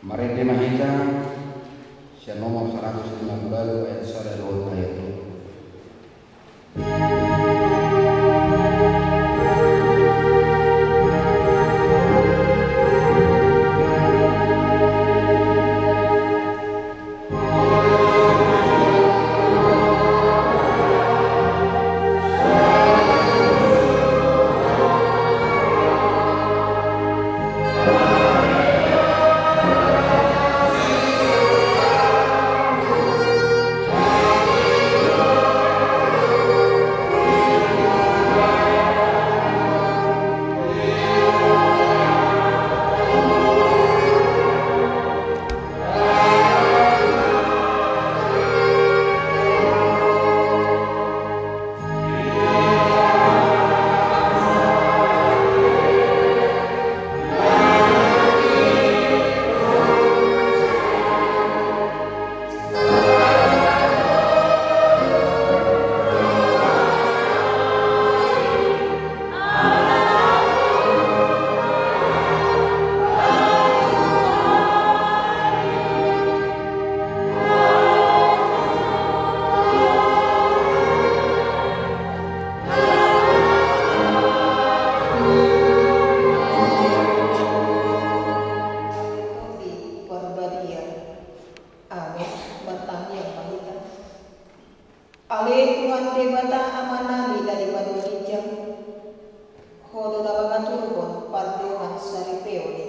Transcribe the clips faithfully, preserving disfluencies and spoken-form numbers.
Marende ma hita sian nomor saratus lima pulu ualu ayat sada dohot ayat dua. Amin. Martangiang ma hita. Ale Tuhan Debata Amanami na di banua ginjang, Ho do na mangaturhon pardongan saripeon i.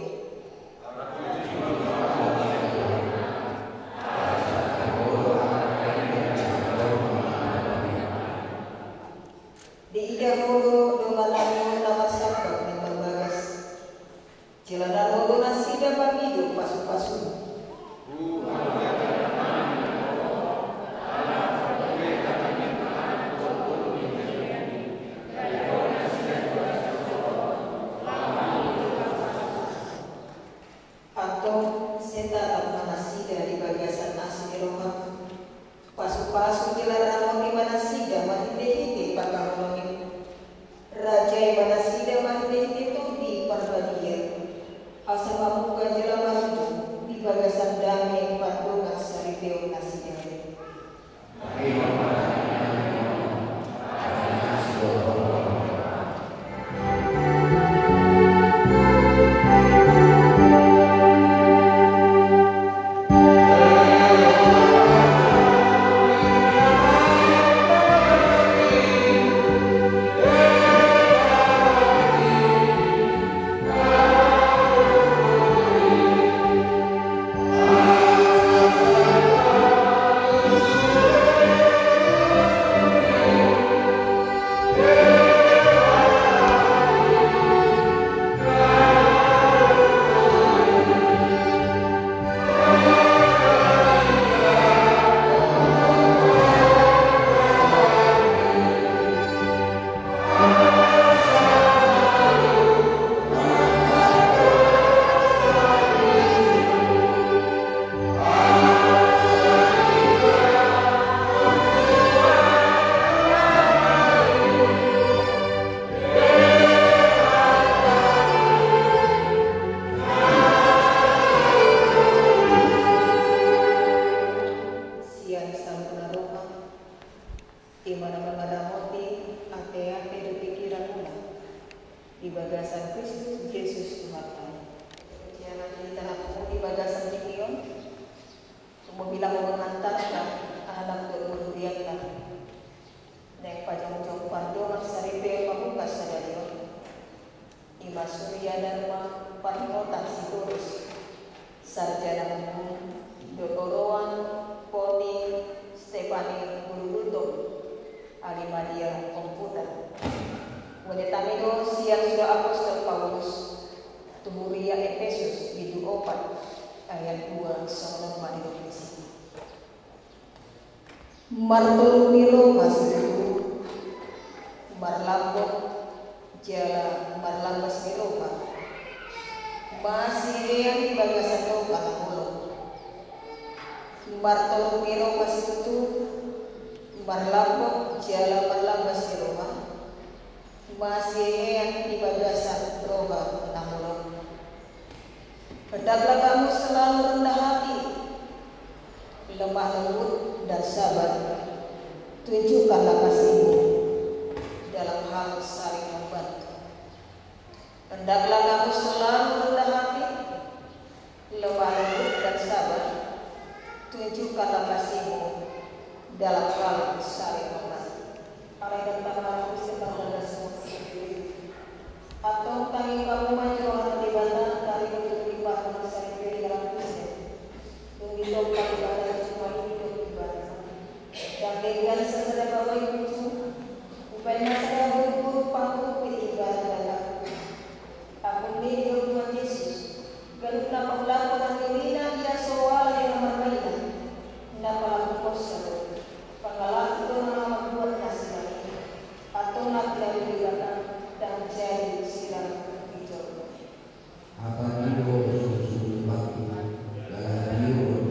Diida Ho do dongan na marsambak na marbagas. Jala na ro do nasida mangido pasupasum. Antong sai tatap ma nasida di bagasan asi ni roham. Pasupasu jala ramoti ma nasida marhitehite pangkaholongim. Rajai ma nasida marhitehite Tondi Parbadia, asa mamungka jala marhitehite di bagasan dame pardongan saripeon nasida. Sian saluhutna roha, i ma na mangaramoti ateate dohot pikiranmuna di bagasan Kristus Jesus Tuhanta. Sian hita na di bagasan tingki on, summobilang ma hata ni Tuhanta, anak dohot parhurianta, naeng pajongjong pardongan saripeon pamungka sadari on. I ma Surya Dharma Paringotan Sitorus, Sarjana Hukum, dohot Oroan Poni Stefani Gulugultom, ahli media komputer. Ualetami do sian surat apostel Paulus tu huria Epesus, bindu opat, ayat dua, songon on ma didok disi. Martoru ni roha situtu, marlambok jala marlambas ni roha, masihehean di bagasan roha na holom. Martoru ni roha situtu, marlambok jala marlambas ni roha, masihehean di bagasan roha na holom. Hendaklah kamu selalu rendah hati, lemah lembut dan sabar. Tunjukkanlah kasihmu dalam hal saling membantu. Hendaklah kamu selalu rendah hati, lemah lembut dan sabar. Tunjukkanlah kasihmu dalam hal saling membantu. Alai tentang hal itu sedang ada semua. Antong tangi hamu ma jolo hata Debata, taringot tu lipat na sari pe di dalam Kristen. Dung ditompa Debata jumadi di dok Debata. Dang denggan sasada baoa i bucu, umbahen na sada buruk-buruk panguruk pe di ibarat dalam. Amun ni didok Tuhan Jesus, ganup na paulakon na nilina ia so ala di na marmaina, na palaku posa do, pangalaku do na mambuat na silain. Antong na pinaribatan dang jadi sirang di jolma. Apa ni do susu batu, dalam biu.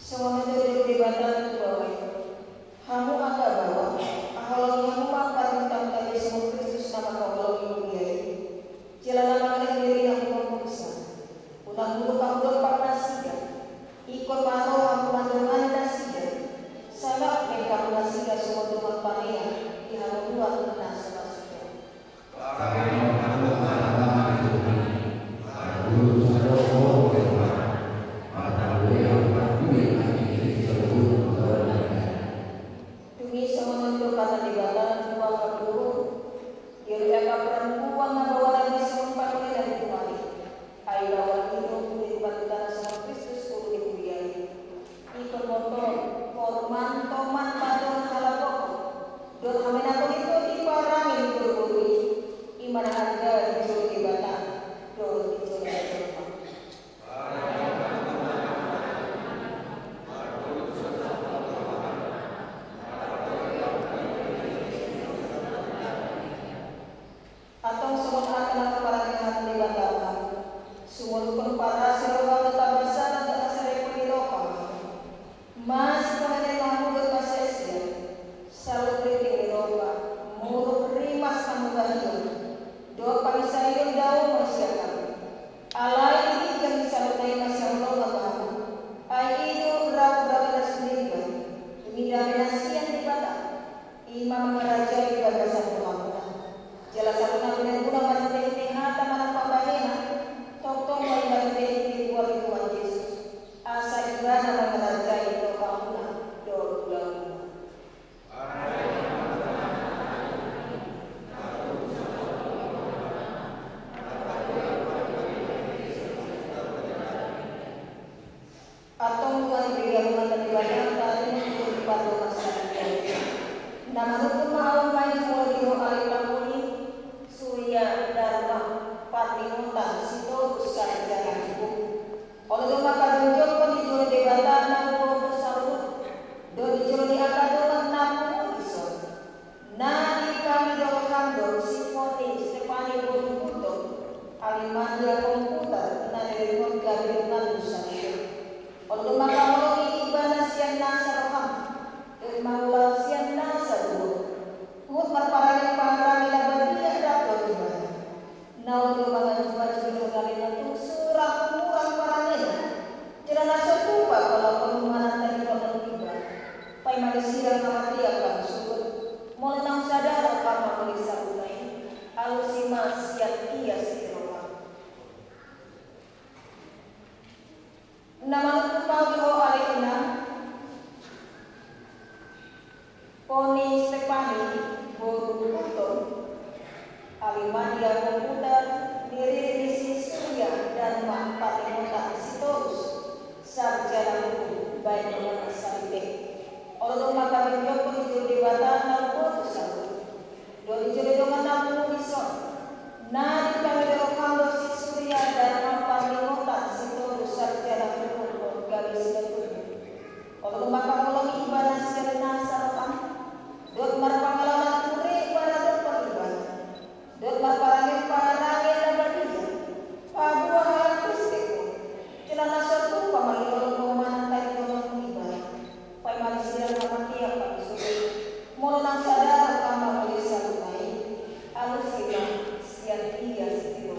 Songon i do didok Debata tu baoa i. Hamu angka baoa, haholongi hamu ma parmintaan tabe songon Kristus na mangkaholongi huria i. Jala na mangalehon dirina humbungsa. Unang muruk hamu dompak nasida. Ingkon ma ro hamu mandongani nasida. Sai laos baen hamu nasida songon dongan panean di haluaon na so parsida. Dung i songon on do hata Debata tu angka boru, di angka perempuan na baoa na di songon pangoli na di tumari. Ai baoa i do ulu ni Debata na songon Kristus ulu ni huria i. Ingkon ma ro, hormat, toman, patuduhon, halapothon dohot hamenakon i tu parange ni boru-boru i, i ma na arga di jolo Debata dohot di jolo jolma. Antong songon angka na parparange ni Debata ma, sumurungkon parasi roha do tabasaran do hasalephon ni roha ma. Masipahehe ma hamu dohot masiasian, saluhut ringgit ni roha, muruk rimas hamu bahion, dohot pangisaion dao ma sian hamu. Alai di ginjang ni saluhutna i masihaholongan ma hamu, ai i do rap-rapi na sundeliban, dung i dame na sian Debata. I ma mangarajai bagasan rohamuna. Jala saluhutna pinarguna marhite-hite hata manang pambahenan, tongtong ma i marhite-hite goar ni Tuhan Jesus. Asa ibana mangarajai rohamuna dohot ulaonmuna. Antong dung i dibege hamu ma Debata, taringot tu lipat dongan sahali. Na manungkun ma ahu umbahen jumolo di ho ale pangoli, Surya, Darma, Parningotan, Sitorus, Sarjana Hukum. Olo do mangkajongjongkon di jolo Debata na umboto saluhut, dohot di jolo ni angka dongan na pungu dison. Na dipangido roham do si Foni Stefani boru Gultom, Alimadia Komputer, na niririhon gabe donganmu saluhut. Olo do mangkaholongi ibana sian nasa roham, dohot mangulahon sian nasa goar. Huhut marparange parange na badia rap dohot ibana. Na olo do manganju-anju di hagabeon na tung so ra hurang parangena. Jala na so tupa palakuan ni manantian ni roha ni ibana. Paima disirang hamatean hamu sogot. Molo naung sada roham mangoli saluhutna i, alusi ma sian ias ni roham. Na manungkun ma ahu di ho ale inang. Foni Stefani boru Gultom, Alimadia Komputer, niririt ni si Surya, Darma, Parningotan, Sitorus, Sarjana Hukum, baen dongan na sahali. Olo do mangkajongjongkon di jolo Debata na umboto saluhut. Dohot di jolo dongan na pungu dison. Na dipangido roham do si Surya, Darma, Parningotan, Sitorus, Sarjana Hukum, dohot gabe sinatubu. Olo do mangkaholongi ibana sian nasa roham. Dohot marpangalaman ture paradok pariban. Dohot marparange parange na badia. Paboa halak Kristen. Jala na so tupa mangido roha manang tangihon ibana. Paima disirang hamatean hamu sogot. Molo naung sada roham mangoli saluhutna i, alusi ma sian ias ni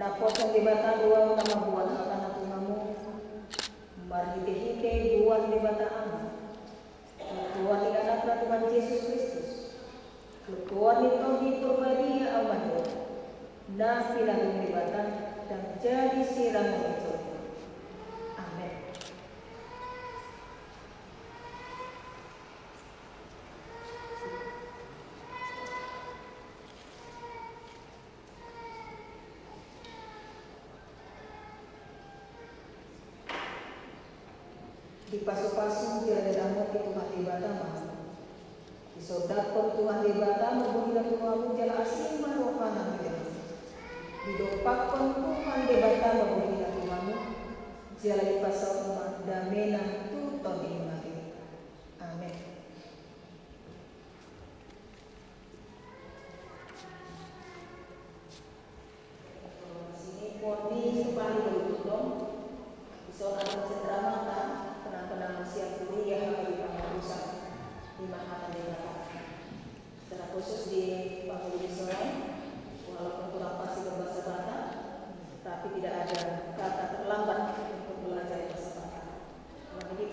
Naposo Debata roham na mamboan hata na tumamung, marhitehite goar ni Debata Ama, martua ni Anakna Tuhan Jesus Kristus, martua ni Tondi Porbadia Ama Debata, na pinarung Debata, ndang jadi sirangon ni jolma. Amen. Dipasupasu jala diramoti Tuhan Debata ma. Disondangkon Tuhan Debata ma bohina tu rohamu jala asi ma rohana tu jolom. Didompakkon Tuhan Debata ma bohina tu rohamu jala dipasaut ma damena tu tondimuna be. Amen. Sini poni paling beruntung, bisa ada cenderamata, kenang-kenangan siap kuliah di pangurusan di Mahkamah Debata. Secara khusus di Pangulu Isolan, walaupun kurang fasih berbahasa Batak, tapi tidak ada kata terlambat untuk belajar bahasa Batak. Nah, jadi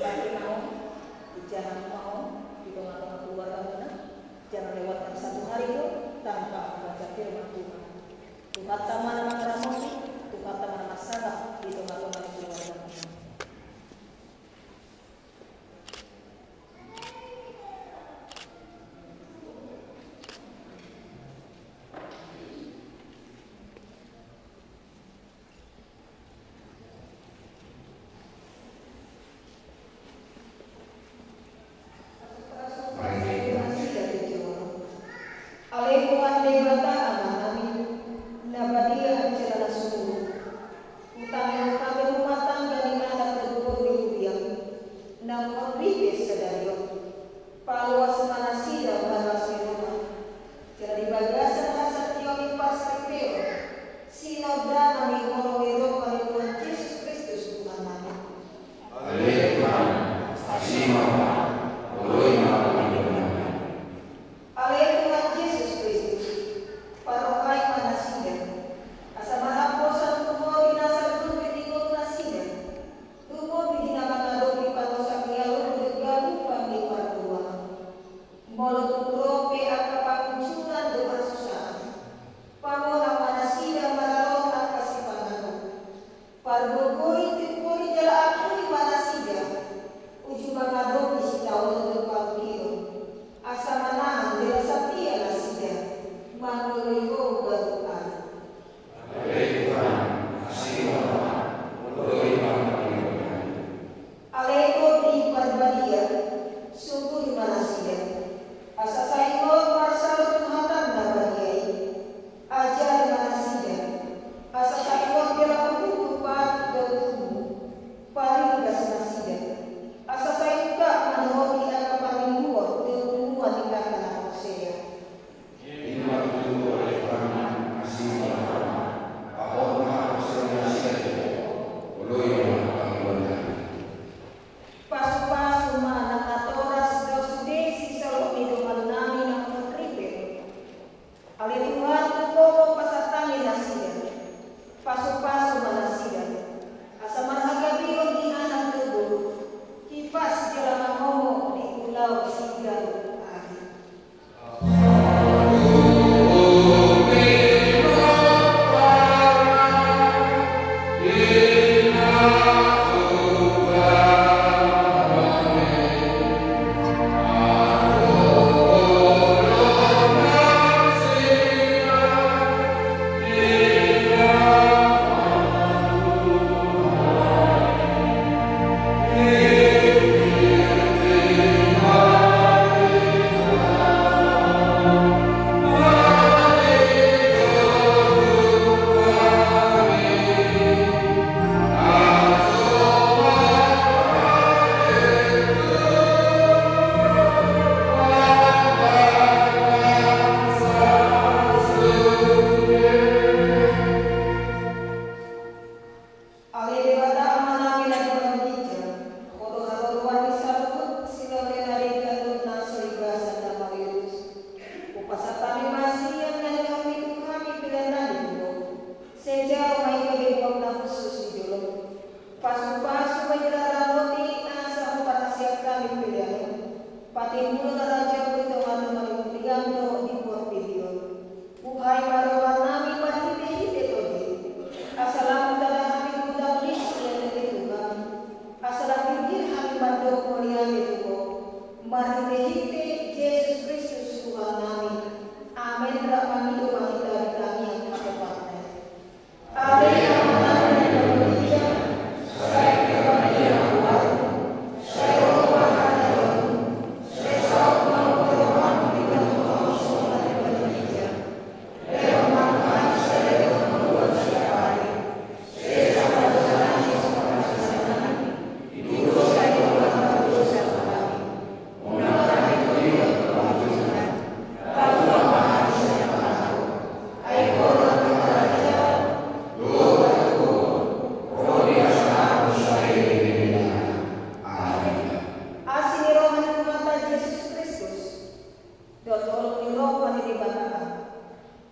Patimbul na raja di tonga-tonga ni huriaM dohot di portibi on. Buhai ma rohanami marhite-hite Tondi, asa lam tadahami godang ni sian lelengMu, asa lam ginggir hami mandok mauliate tu Ho, marhite-hite Jesus Kristus Tuhannami. Amen. Rap mangido ma hita di tangiang hatopanna. Asi ni roha ni Tuhanta Jesus Kristus, dohot holong ni roha ni Debata,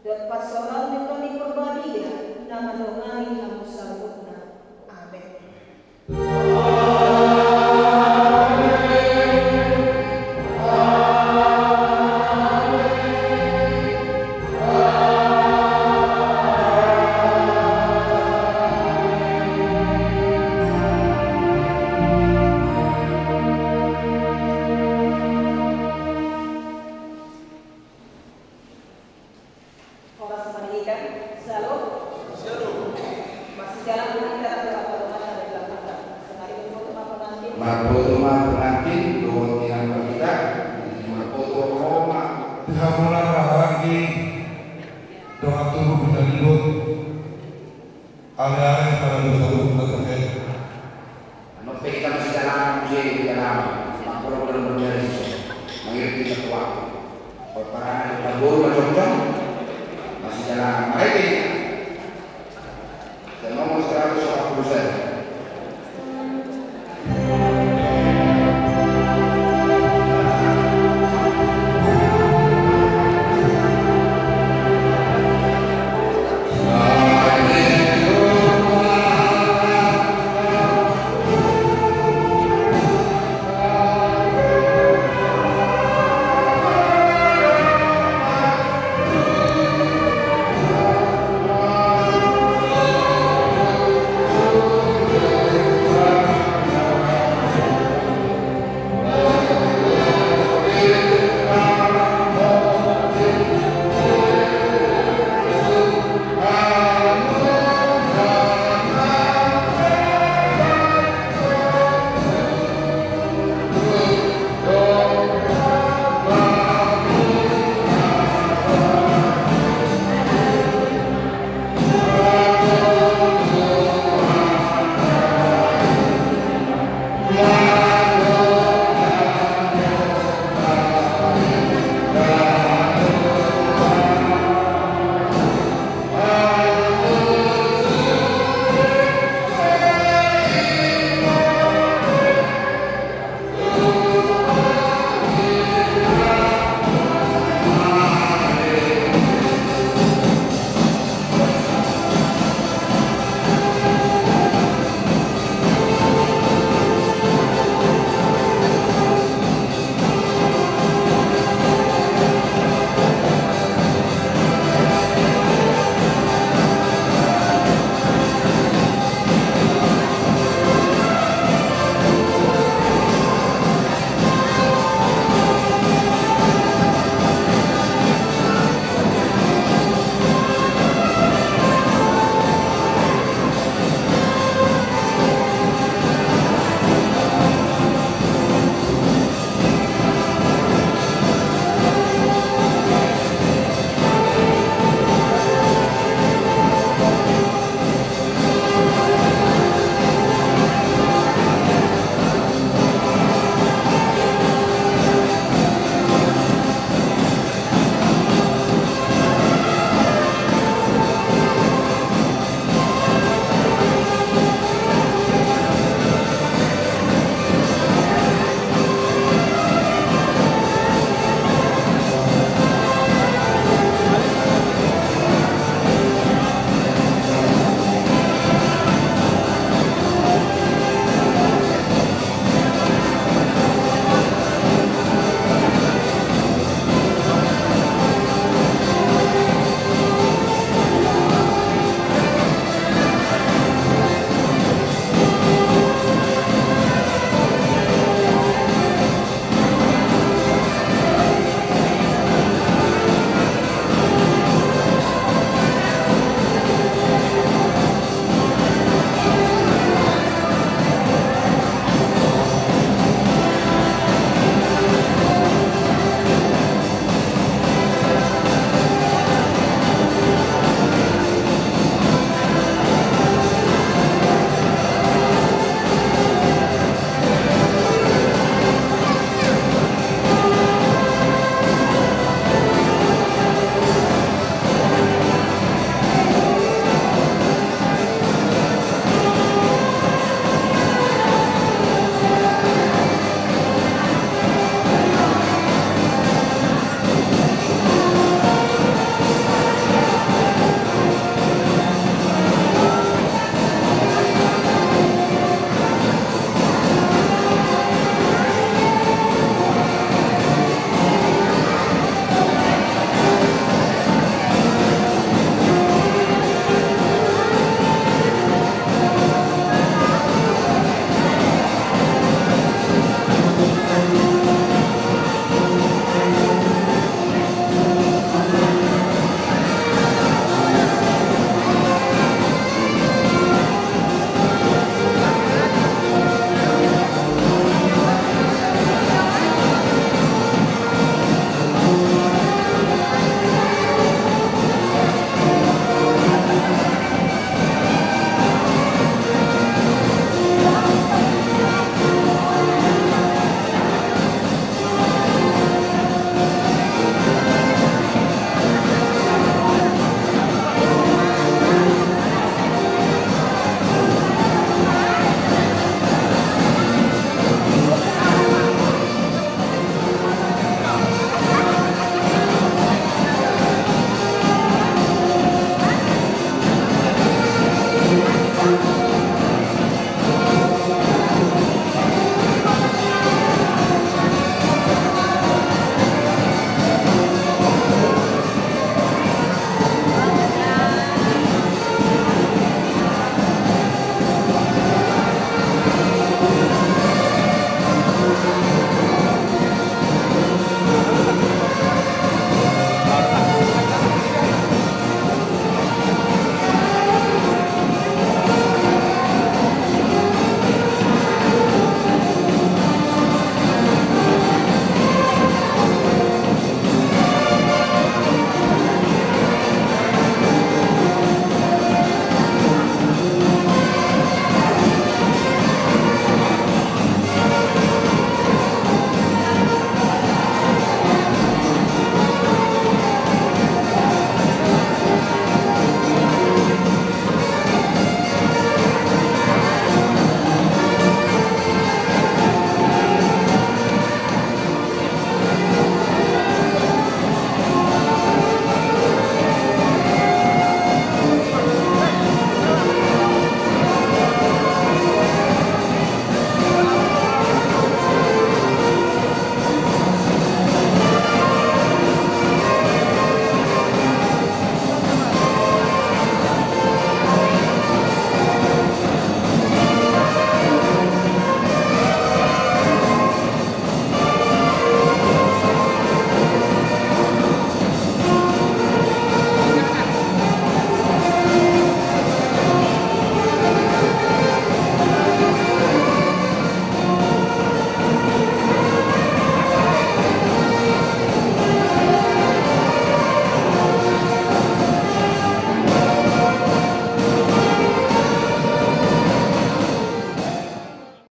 dohot parsaoran ni Tondi Parbadia, na mandongani hamu saluhutna. Amen. Horas ma di hita. Syalom. Syalom. Masih jalan di hita, dalam rumah tangga, dalam rumah tangga. Sehari ini mau ke rumah pengantin. Marboto ma